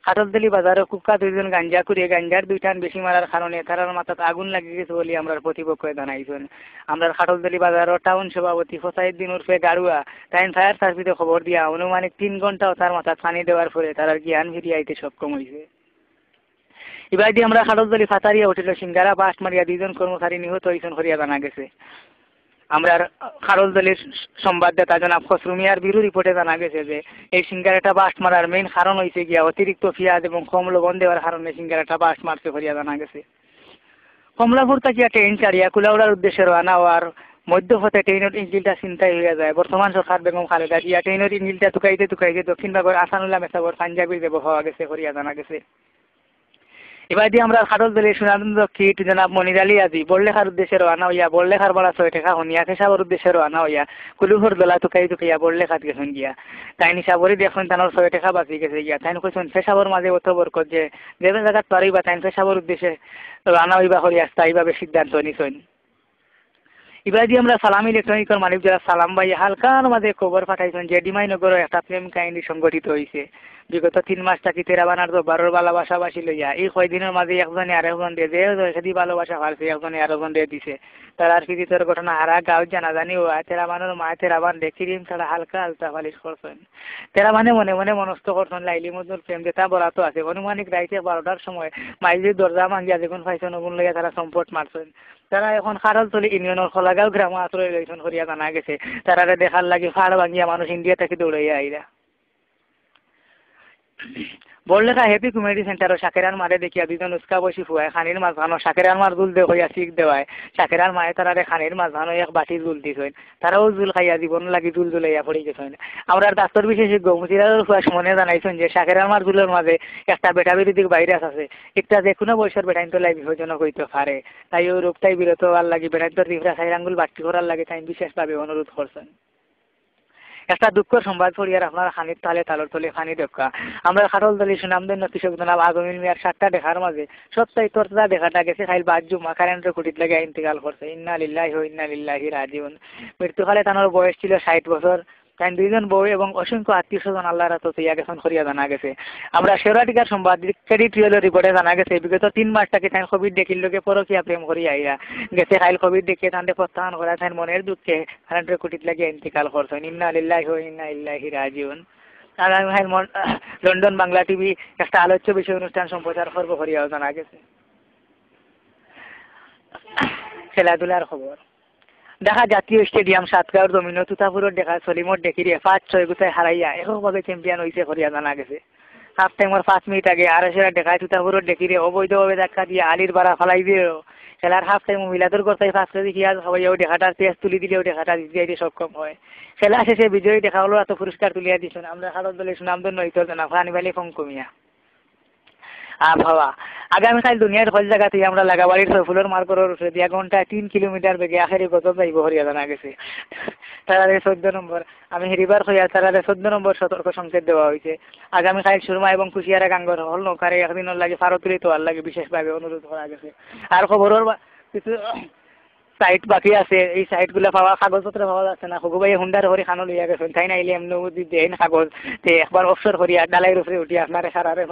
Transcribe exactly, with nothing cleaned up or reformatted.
কাঠলতলি বাজারো কুখ্যাত দুইজন গাঞ্জাখুরে গাঞ্জার দুই টান বেশি মারার কারণে তারার মাথাত আগুন লাগি গেছে বলে আমরার প্রতিপক্ষে জানাইছইন। আমরার কাঠলতলি বাজারো টাউন সভাপতি ফসাইদ্দিন উর্ফে গাড়ুয়া তাইন ফায়ার সার্ভিসে খবর দিয়া আনুমানিক তিন ঘন্টাও তার মাথাত পানি দেওয়ার পরে তারার জ্ঞান ফিরিয়া আইতে সক্ষম অইছে। ইবাদি আমরার কাঠলতলি ফাতারিয়া হোটেলো সিঙ্গারা বাস্ট মারিয়া দুইজন কর্মচারী নিহত অইছইন করিয়া জানা গেছে। আমরার কাঠলতলির সংবাদদাতা জনাব খসরু মিয়ার ব্যুরো রিপোর্টে জানা গেছে যে এই সিঙ্গারাটা বাস্ট মারার মেইন কারণ অইছে গিয়া অতিরিক্ত পিয়াজ এবং কম লবণ দেওয়ার কারণে সিঙ্গারাটা বাস্ট মারছে করিয়া জানা গেছে। কমলাপুর থাকিয়া ট্রেন ছাড়িয়া কুলাউড়ার উদ্দেশ্যে রওয়ানা অওয়ার মধ্যপথে ট্রেনর ইঞ্জিনটা ছিনতাই অইয়া যায়। বর্তমান সরকার বেগম খালেদা জিয়া ট্রেনর ইঞ্জিনটা তুকাইতে তুকাইতে দক্ষিণ ভাগর আসানুল্লাহ মেসাবর পাঞ্জাবির দেবো পাওয়া গেছে করিয়া জানা গেছে। ইবাদি আমরার কাঠলতলির সুনামধন্য কিট জনাব মনির আলী আজি বড়লেখার উদ্দেশ্যে রওয়ানা অইয়া বড়লেখার ভাড়া ছয় টেকা হুনিয়া পেশাবর উদ্দেশ্যে রওয়ানা অইয়া কুলুফর দলা তুকাই তুকাইয়া বড়লেখাত গেছইন গিয়া। তাইন হিসাব করি দেখছইন তানর ছয় টেকা বাঁচি গেছে গিয়া। তাইন কইছইন পেশাবর মাঝে অত বরকত যে যে জাগাত পারইবা তাইন পেশাবর উদ্দেশ্যে রওয়ানা অইবা করি আস্তা ইভাবে সিদ্ধান্ত নিছইন। ইবাদি আমরার সালাম ইলেকট্রনিকর মালিক জনাব সালাম ভাই হালকার মাঝে খবর পাঠাইছইন যে ডিমাইনগরো একটা প্রেম কাহিনী সংঘটিত অইছে। বিগত তিন মাস থাকি তেরাবান আর জব্বারর ভালোবাসাবাসি লইয়া এই কয়দিনর মাঝে একজনে আরেকজনরে যে যেখাদি ভালোবাসা পারছে একজনে আরেকজনরে দিছে। তারার পিরিতর ঘটনা হারা গাঁওত জানাজানি অওয়ায় তেরাবানর মায় তেরাবানরে ক্রিম ছাড়া হালকা আলতা পালিশ করছইন। তেরাবানে মনে মনে মনস্থ করছইন লাইলি মজনুর প্রেম যেটা বরাতো আছে। আনুমানিক রাইত বারোটার সময় মাইজে দরজা ভাঙ্গিয়া যেগুন পাইছইন অগুন লইয়া তারা চম্পট মারছইন। তারা এখন কাঠলতলি ইউনিয়নর খোলাগাঁও গ্রামো আশ্রয় লইছইন করিয়া জানা গেছে। তারারে দেখার লাগি ফাড় ভাঙ্গিয়া মানুষ ইন্ডিয়া থাকি দৌড়াইয়া আইরা। বড়লেখা হ্যাপি কমিউনিটি সেন্টারো শাকেরার মারে দেখিয়া দুইজন উস্কা বয়সী ফুয়ায় খানির মাঝখানো শাকেরার মার জুল দে কইয়া চিক দেওয়ায় শাকেরার মায়ে তারারে খানির মাঝখানো এক বাটি জুল দিছইন। তারাও জুল খাইয়া জীবন লাগি জুল জুলাইয়া পড়ি গেছইন। আমরার ডাক্তার বিশেষজ্ঞ মুতিলালর ফুয়া সুমনে জানাইছইন যে শাকেরার মার জুলর মাঝে একটা বেটা বিরোধী ভাইরাস আছে। একটা যে কোনো বয়সর বেটাইন্তর লাগি বিপজ্জনক অইতে পারে। তাই অউ রোগ থাকি বিরত অওয়ার লাগি বেটাইন্তর জিফরা চাইর আঙ্গুল বাট্টি করার লাগি তাইন বিশেষভাবে অনুরোধ করছইন। একটা দুঃখর সংবাদ পড়িয়ার আপনারা খানির তালে তালর তলে পানি দেউক্কা। আমরার কাঠলতলির সুনামধন্য কৃষক জনাব আজমির মিয়ার সাতটা ডেকার মাঝে সপ্তাহে তরতাজা ডেকাটা গেছে কাইল বাদ জুমা কারেন্টর খুঁটিত লাগিয়া ইন্তেকাল করছে। ইন্না লিল্লাহি ওয়া ইন্না ইলাইহি রাজিউন। মৃত্যুকালে তানর বয়স ছিল ষাইট বছর। তাইন দুইজন বউ এবং অসংখ্য আত্মীয় স্বজন আল্লাহর আতো থইয়া গেছইন করিয়া জানা গেছে। আমরার শেওড়াটিকার সংবাদ ক্রেডিট রিয়েলর রিপোর্টে জানা গেছে বিগত তিন মাস থাকি তাইন কবির ডেকির লগে পরকিয়া প্রেম করিয়া আইরা গেছে। কাইল কবির ডেকিয়ে তানরে প্রত্যাখ্যান করায় তাইন মনের দুঃখে কারেন্টর খুঁটিত লাগিয়া ইন্তেকাল করছইন। ইন্না লিল্লাহি ওয়া ইন্না ইলাইহি রাজিউন। আগামী কাইল মন-, লন্ডন বাংলা টিভি একটা আলোচ্য বিষয় অনুষ্ঠান সম্প্রচার করবো করিয়াও জানা গেছে। খেলাধুলার খবর। ঢাকা জাতীয় স্টেডিয়াম সাতগাঁওর জমিনো তুতাপুরর ডেকা সলিমর ডেকিরে পাঁচ ছয় গুছায় হারাইয়া এককভাবে চ্যাম্পিয়ন অইছে করিয়া জানা গেছে। হাফ টাইমর পাঁচ মিনিট আগে আরএসের ডেকায় তুতাপুরর ডেকিরে অবৈধভাবে ধাক্কা দিয়া আলির বাড়া ফালাই দিলেও খেলার হাফ টাইমো মিলাদর কর্তায় পাঁচ কেজি পিয়াজ খাওয়াইয়াও ডেকাটার তেজ তুলি দিলেও ডেকাটা জিতে যাইতে সক্ষম হয়। খেলা শেষে বিজয়ী ডেকা অকলর আতো পুরস্কার তুলিয়া দিছইন আমরার কাঠলতলির সুনামধন্য ইতর জনাব হানিফ আলী ফঙ্কু মিয়া। আবহাওয়া। আগামীকাইল দুনিয়ার হকল জাগাত আমরা লাগাবাড়ির সৈফুলর মার ঘরর উপরে দিয়া ঘন্টায় তিন কিলোমিটার বেগে আখেরি গজব যাইবো করিয়া জানা গেছে। তারারে চৌদ্দ নম্বর, আমি হিরিবার কইয়ার তারারে চৌদ্দ নম্বর সতর্ক সংকেত দেওয়া অইছে। আগামীকাইল সুরমা এবং কুশিয়ারা গাঙ্গর হকল নৌকারে একদিনর লাগি ফারো তুলিত অওয়ার লাগি বিশেষভাবে অনুরোধ করা গেছে। আর খবরর বা-, কিছু সাইট বাকি আছে, এই সাইটগুলা পাওয়া, কাগজপত্র পাওয়া যাচ্ছে না। হগু ভাইয়ে হুন্ডার হরি খানো লইয়া গেছইন, তাইন আইলে এমনে যদি দেইন কাগজ, তে একবার অফসর করিয়া ডালাইর উপরে উঠি আপনারে সারারে